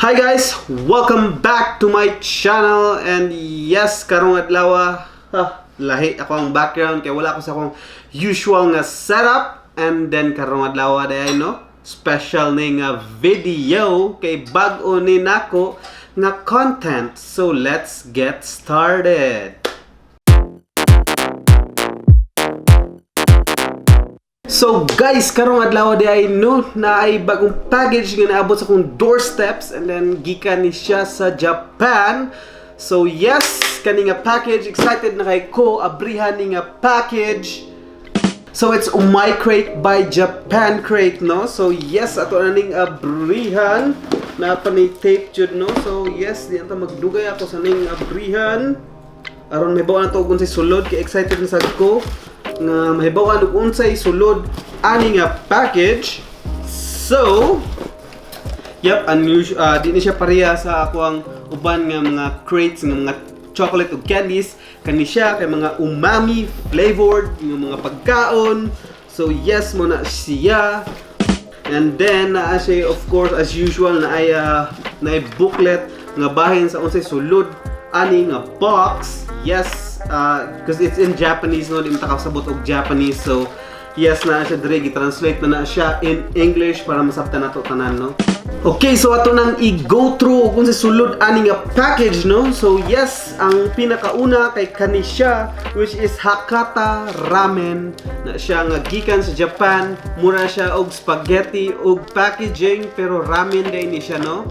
Hi guys! Welcome back to my channel, and yes, karong adlaw, ha, lahi ako ang background kay wala ko sa akong usual nga setup. And then karong adlaw diay, no, special ni nga video kay bag-o ni nako nga content. So let's get started. So guys, karong adlaw di ay, no, na ay bagong package nga naabot sa akong doorsteps, and then gikan ni siya sa Japan. So yes, kani nga package, excited na kay ko abrihan ni nga package. So it's Umai Crate by Japan Crate, no? So yes, ato na ning abrihan. Na pa ni tape jud, no? So yes, di anta magdugay, ako sa ning abrihan. Aron mahibaw na to kung unsay sulod kay excited na sad ko nga mahibaw og unsay sulod ani nga package. So, yep, unusual, di ni siya pareha sa ako ang uban nga mga crates nga mga chocolate ug candies. Kani siya kay mga umami flavored nga mga pagkaon. So yes, mo na siya. And then naa siya, of course, as usual, na ay booklet nga bahin sa unsay sulod ani nga box. Yes, because it's in Japanese, no, di man ta kasabot og Japanese. So yes, naa siya diri, gi-translate na na siya in English para masabtan nato tanan, no. Okay, so ato nang i-go through kung sa sulod ani nga package, no. So yes, ang pinakauna kay kani siya, which is Hakata Ramen na siya nga gikan sa Japan. Mura siya og spaghetti og packaging pero ramen diay ni siya, no.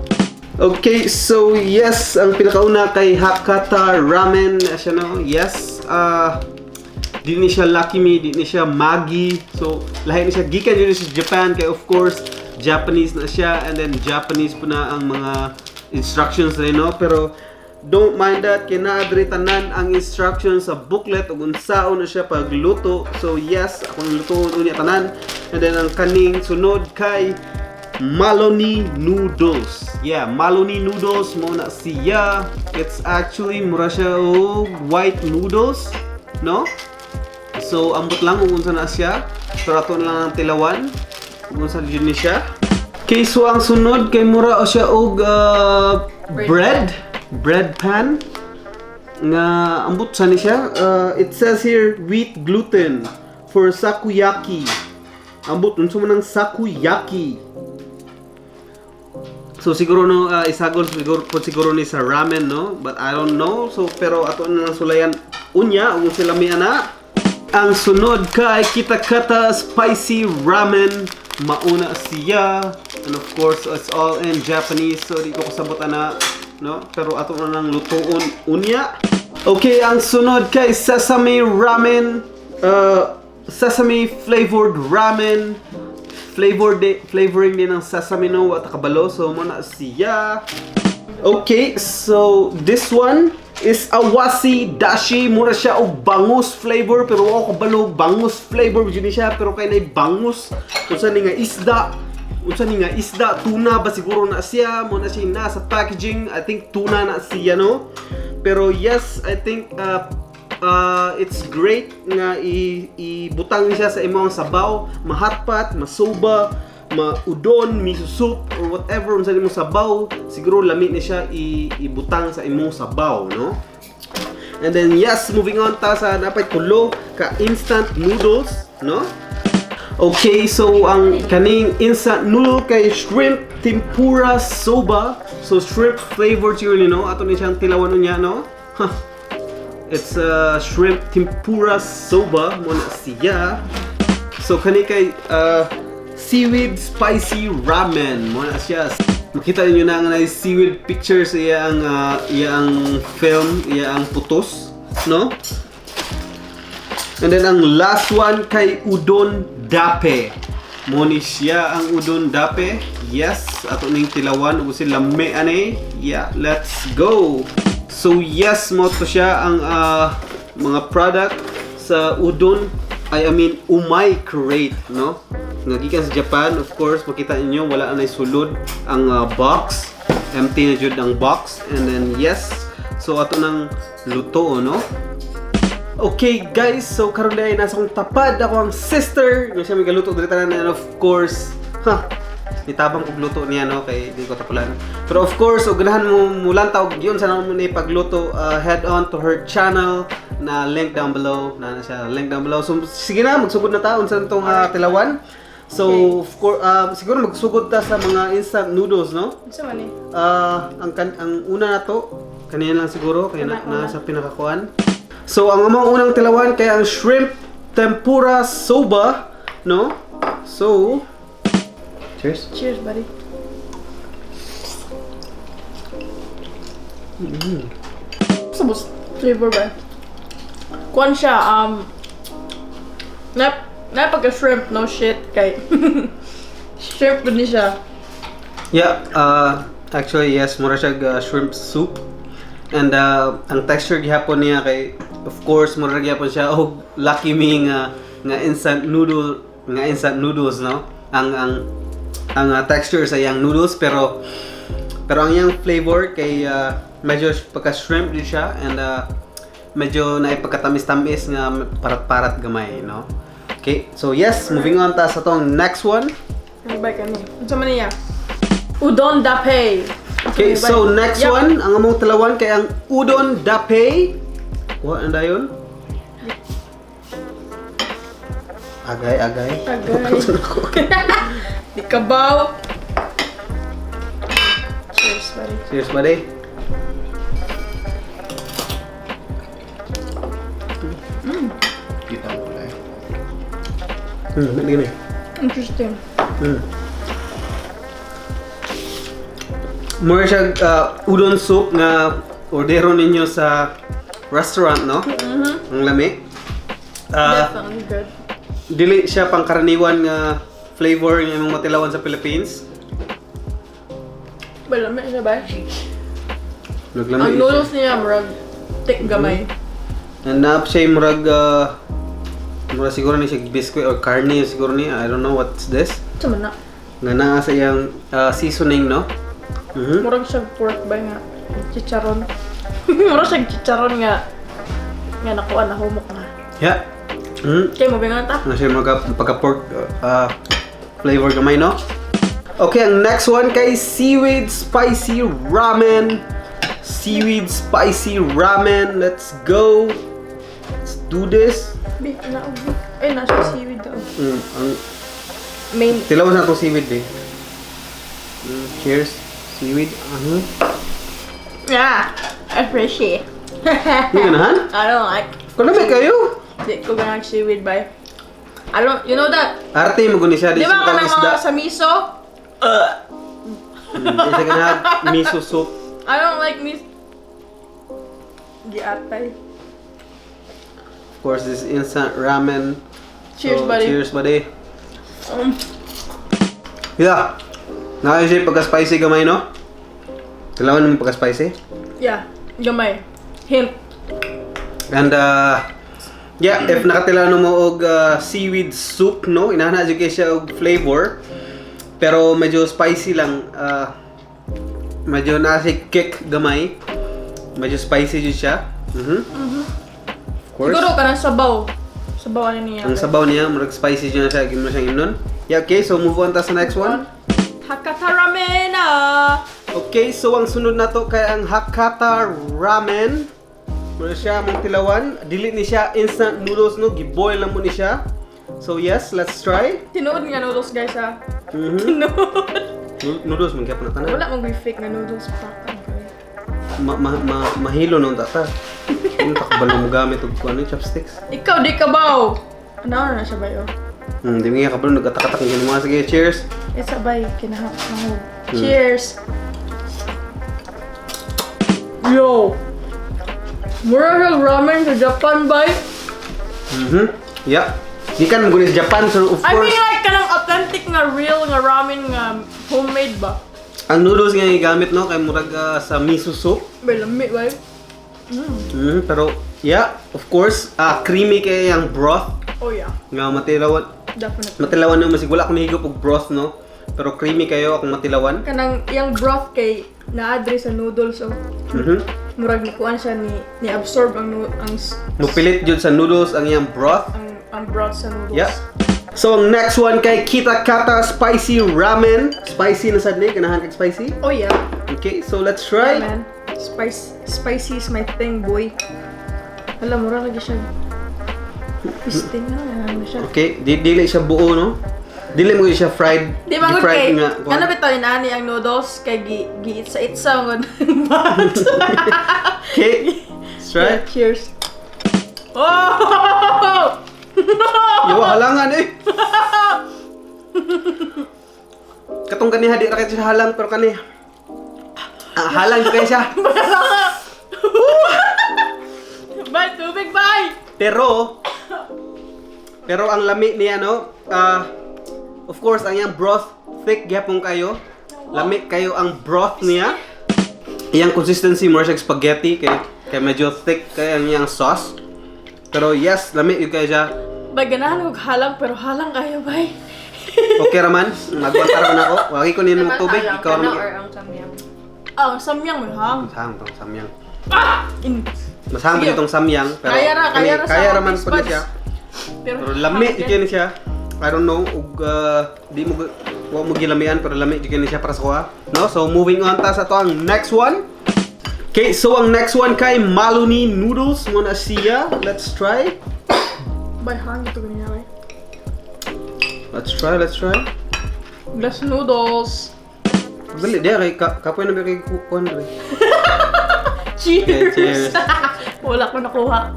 Okay, so yes, ang pinakauna kay Hakata Ramen na siya, no. Yes, di ni siya Lucky Me, di ni siya Maggi. So, lahi ni siya, gikan jud ni siya sa Japan kay of course Japanese na siya, and then Japanese po na ang mga instructions rin, no? Pero don't mind that kay naa diri tanan ang instructions sa booklet ug unsaon na siya pagluto. So yes, akong lutoon unya tanan. And then ang kaning sunod kay Maloney noodles. Yeah, Maloney noodles mo na siya. It's actually mura siya og white noodles, no? So ambot lang kung unsa na siya. Pero ato na lang ang tilawan kung unsa jud ni siya. Okay, so ang sunod kay mura o siya og bread, bread pan nga ambot sa ni siya. It says here wheat gluten for sakuyaki. Ambot unsa man ang sakuyaki. So siguro, no, isagol siguro po siguro ni sa ramen, no, but I don't know. So pero ato na lang sulayan unya ug sila mi ana. Ang sunod kay Kitakata spicy ramen, mauna siya, and of course it's all in Japanese, so di ko kasabot ana, no, pero ato na lang lutuon unya. Okay, ang sunod kay sesame ramen, sesame flavored ramen, flavor de, flavoring din ng sesame, no, at kabalo. So mo na siya. Okay, so this one is awasi dashi. Mura siya og bangus flavor pero wa ko kabalo bangus flavor jud ni siya, pero kay nay bangus, unsa ni nga isda, unsa ni nga isda, tuna ba siguro na siya. Mo na siya na sa packaging. I think tuna na siya, no? Pero yes, I think it's great nga ibutang siya sa imong sabaw, ma-hotpot, masoba, ma-udon, miso soup or whatever unsa imong sabaw, siguro lami ni siya ibutang sa imong sabaw, no? And then yes, moving on ta sa napay tulo ka instant noodles, no? Okay, so ang kaning instant noodle kay shrimp tempura soba. So shrimp flavored yun, Ato ni siyang tilawan niya, no? Huh. It's a shrimp tempura soba mo na siya. So kani kay seaweed spicy ramen mo na siya. Makita niyo na nga na seaweed pictures iya ang film, iya ang putos, no? And then ang last one kay udon dape. Mo ni siya ang udon dape. Yes, ato ning tilawan ug sila lami ani. Yeah, let's go. So yes, mo to siya ang mga product sa udon, I mean Umai Crate, no? Nga gikan sa Japan, of course, makita ninyo wala na sulod ang box. Empty na jud ang box. And then yes, so ato nang luto, no? Okay guys, so karon ay nasa akong tapad ako ang sister nga siya may galuto diri tanan, and of course, huh, Nitabang kog luto niya, no, kay di ko tapulan. Pero of course, og ganahan mo mulantaw og yun sa mo ni pagluto, head on to her channel na link down below. Na siya link down below. So sige na, magsugod na ta unsa tong tilawan. So, of course, siguro magsugod ta sa mga instant noodles, no? Unsa man ni? Ang una na to, kanina lang siguro, kaya na, Kana, una. na sa pinakakuan. So, ang among unang tilawan kay ang shrimp tempura soba, no? So, cheers. Cheers, buddy. Sa flavor ba? Kuan siya, na pagka shrimp, no shit, kay shrimp ni siya. Yeah, actually yes, mura siya shrimp soup. And ang texture gihapon niya kay, of course, mura gihapon siya og Lucky Me nga instant noodle, nga instant noodles, no? Ang texture sa iyang noodles, pero ang iyang flavor kay medyo pagka shrimp din siya and medyo naipagkatamis-tamis nga parat-parat gamay, no? Okay, so yes, moving on ta sa tong next one. Ano ba kani? Unsa man niya? Udon dape. Okay, so next one, ang among tilawan kay ang udon dape. Kuha na dayon. Agay, agay. Agay. Di kabaw. Cheers, buddy. Cheers, buddy. Kita mo pala eh. Gini. Interesting. More siya udon soup nga ordero ninyo sa restaurant, no? Ang lami. Definitely good. Dili siya pangkaraniwan nga flavor nga imong matilawan sa Philippines. Balami siya ba? Naglami Ang siya. noodles niya, murag thick gamay. And naap siya yung murag, murag siguro ni siya biscuit or carne siguro ni. I don't know what's this. Sa man na. Nga naa sa iyang seasoning, no? Murag siya pork ba nga chicharon. Murag siya chicharon nga nga nakuha na humok na. Yeah. Okay, moving on ta. Na siya mga pagka pork flavor gamay, no? Okay, ang next one kay seaweed spicy ramen. Seaweed spicy ramen. Let's go. Let's do this. Bi, na ubi. Ay, nasa seaweed daw. Ang Main. Tilaw na itong seaweed eh. Cheers. Seaweed. Yeah, appreciate. Hindi ganahan? I don't like. Kalami kayo. Di ko ganang seaweed ba? I don't, you know that? Arte mo guni siya. Di ba siya kanang isda. mga sa miso? Di siya ganahan miso soup. I don't like miso. Giatay. Of course, this is instant ramen. Cheers, So, buddy. cheers, buddy. Yeah. Naa siya pagka-spicy gamay, no? Tilawan mo pagka-spicy. Yeah, gamay. Hint. And yeah, if nakatila mo og seaweed soup, no? Inana jud kay siya og flavor. Pero medyo spicy lang. Medyo naa siya kick gamay. Medyo spicy jud siya. Of course. Siguro kanang sabaw. Sabaw ano niya. Ang sabaw niya, murag spicy jud na siya, gimo na siyang imnon. Yeah, okay, so move on ta sa next one. Hakata ramen ah. Okay, so ang sunod na to kay ang Hakata Ramen. Muna siya among tilawan. Dili ni siya instant noodles, no, giboil lang mo ni siya. So yes, let's try. Tinuod nga noodles, guys, ah. Tinuod. Noodles man gyapon na tanan. Wala mong fake nga noodles pa. Ma, ma, ma, mahilo nung tata. Ano takbalo mo gamit og kuan chopsticks? Ikaw di ka baw. Ano na siya ba yo? Di mo nga kabalo nagatak-atak ng mga. Sige, cheers. It's a bay kinahap mahog. Cheers. Yo. Mura siya ramen sa Japan bay. Yeah. Gikan mo sa Japan, so of I course mean, like kanang authentic nga real nga ramen nga homemade ba. Ang noodles nga gigamit, no, kay murag sa miso soup. Bay lami bay. Pero yeah, of course, creamy kay ang broth Oh yeah, nga matilawan. Definitely. Matilawan no, masig wala ko nahigop og broth, no. Pero creamy kayo akong matilawan. Kanang iyang broth kay naadri sa noodles oh. Murag ni kuan siya ni absorb ang nu- ang s- Mupilit jud sa noodles ang iyang broth. Ang broth sa noodles. Yeah. So ang next one kay Kitakata Spicy Ramen. Spicy na sad ni, ganahan kag spicy? Oh yeah. Okay, so let's try. Yeah, man. Spicy is my thing, boy. Hala, mura lagi siya. Fisting na, ano siya. Okay, dili siya buo, no? Dili mo siya fried. Di ba gud fried kay nga. ano bitaw inani ang noodles kay gi giitsa-itsa ngod bat. Okay. Let's try. Yeah, cheers. Oh! Yawa halangan eh. Katong kaniha di ra kay siya halang pero kani ah, halang jud kay siya. Bye, tubig, bye! Pero pero ang lami niya, no, ah, of course ang iyang broth thick gyapon kayo. Lami kayo ang broth niya. Iyang consistency more siya spaghetti kay kay medyo thick kay ang iyang sauce. Pero yes, lami yun kayo siya. Bay, ganahan kog halang pero halang kayo, bay. Okay raman, magwanta raman ako. Wagi ko nimo tubig, ikaw Kana raman. or ang samyang? Ah, ang samyang may hang. Masahang tong samyang. Ah! In. Masahang Sige. ba itong samyang? Pero Kaya ra, kaya ra sa kaya akong raman taste po na buds. siya. Pero, Pero lami hang jud kaayo ni siya. I don't know ug di mo wa mo gilamian pero lami jud kaayo ni siya para sa kuha. No? So moving on ta sa to ang next one. Okay, so ang next one kay Maluni noodles mo na siya. Let's try. Bay, hang ito ganyan, bay. Let's try, let's try. Glass noodles. Dali di kay kapoy na ba kay kuan dre. Cheers! Okay, cheers. Wala ko nakuha.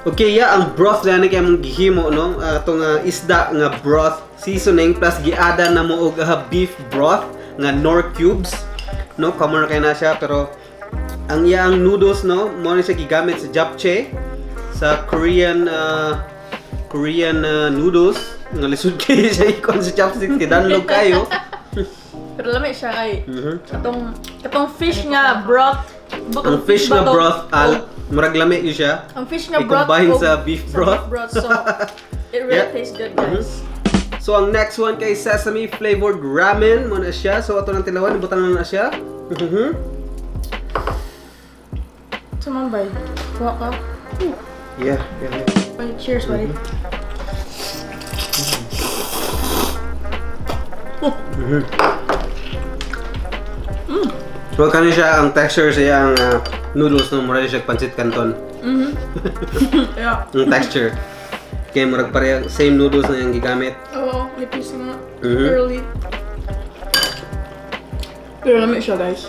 Okay, yeah, ang broth na kay among gihimo, no? Ah, atong isda nga broth seasoning plus giada na mo og beef broth nga Knorr cubes, no? Common na kay na siya pero ang iyang noodles, no, mo na siya gigamit sa japchae sa Korean Korean noodles nga lisod kay siya ikon sa chopsticks kay danlog kayo. Pero lami siya kay katong katong fish nga broth. Ang fish nga ba to? broth al murag lami yun siya. Ang fish nga broth I-combine og- sa beef sa broth. beef broth. So it really tastes good, guys. So ang next one kay sesame flavored ramen mo na siya. So ato nang tilawan, ibutang na na siya. So man bay. Kuha ka. Yeah. Bay, cheers, buddy. So kani siya ang texture sa iyang noodles no mura siya pancit canton. Ang texture. Kaya murag pareha same noodles na iyang gigamit. Oo, nipis nga. Early. Pero lami siya, guys.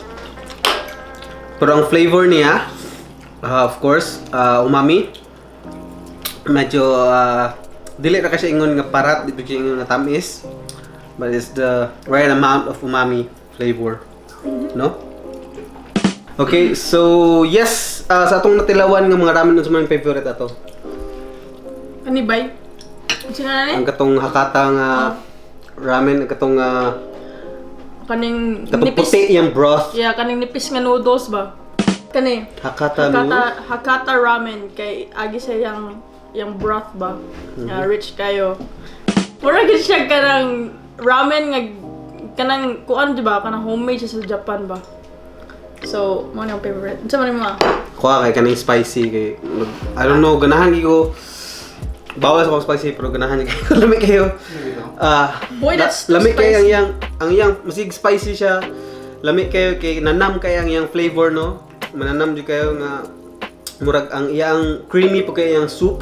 Pero ang flavor niya, of course, umami. Medyo dili ra kasi ingon nga parat, dili siya ingon nga tamis. But it's the right amount of umami flavor. No? Okay, so yes, sa atong natilawan nga mga ramen, unsa man favorite ato? Ani bay? Sino na ni? Ang katong Hakata nga ramen, ang katong Kaning katong nipis. puti yung broth. Yeah, kaning nipis nga noodles ba? Kani. Hakata Hakata, noodles. Hakata ramen kay agi sa yang yang broth ba. Nga rich kayo. Mura gid siya kanang ramen nga kanang kuan di ba kanang homemade siya sa Japan ba. So, mo na ang favorite. Unsa man nimo? Ah? Kuha kay kaning spicy kay I don't know, ganahan gyud ko. Bawal sa akong spicy pero ganahan gyud ko. Lami kayo. Ah, Boy, that's too lami kayo ang spicy. iyang ang iyang masig spicy siya. Lami kayo kay nanam kay ang iyang flavor, no. Mananam jud kayo nga murag ang iyang creamy po kay iyang soup.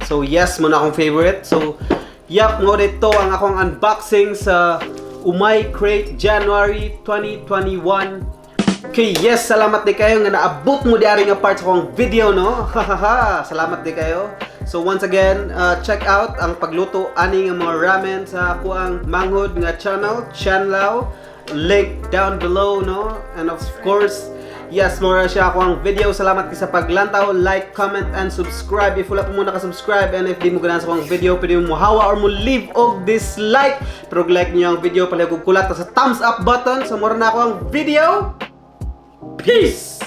So yes, mo na akong favorite. So yep, mo dito ang akong unboxing sa Umay Crate January 2021. Okay, yes, salamat di kayo nga naabot mo diari nga part sa akong video, no? Hahaha, salamat di kayo. So once again, check out ang pagluto ani nga mga ramen sa akuang manghod nga channel, Chanlao. Link down below, no? And of course, yes, mora siya ako ang video. Salamat kay sa paglantaw. Like, comment, and subscribe. If wala pa mo naka-subscribe and if di mo ganahan sa akong video, pwede mo hawa or mo leave og dislike. Pero like niyo ang video, palihog og kulat sa thumbs up button. So mora na ako ang video. Peace!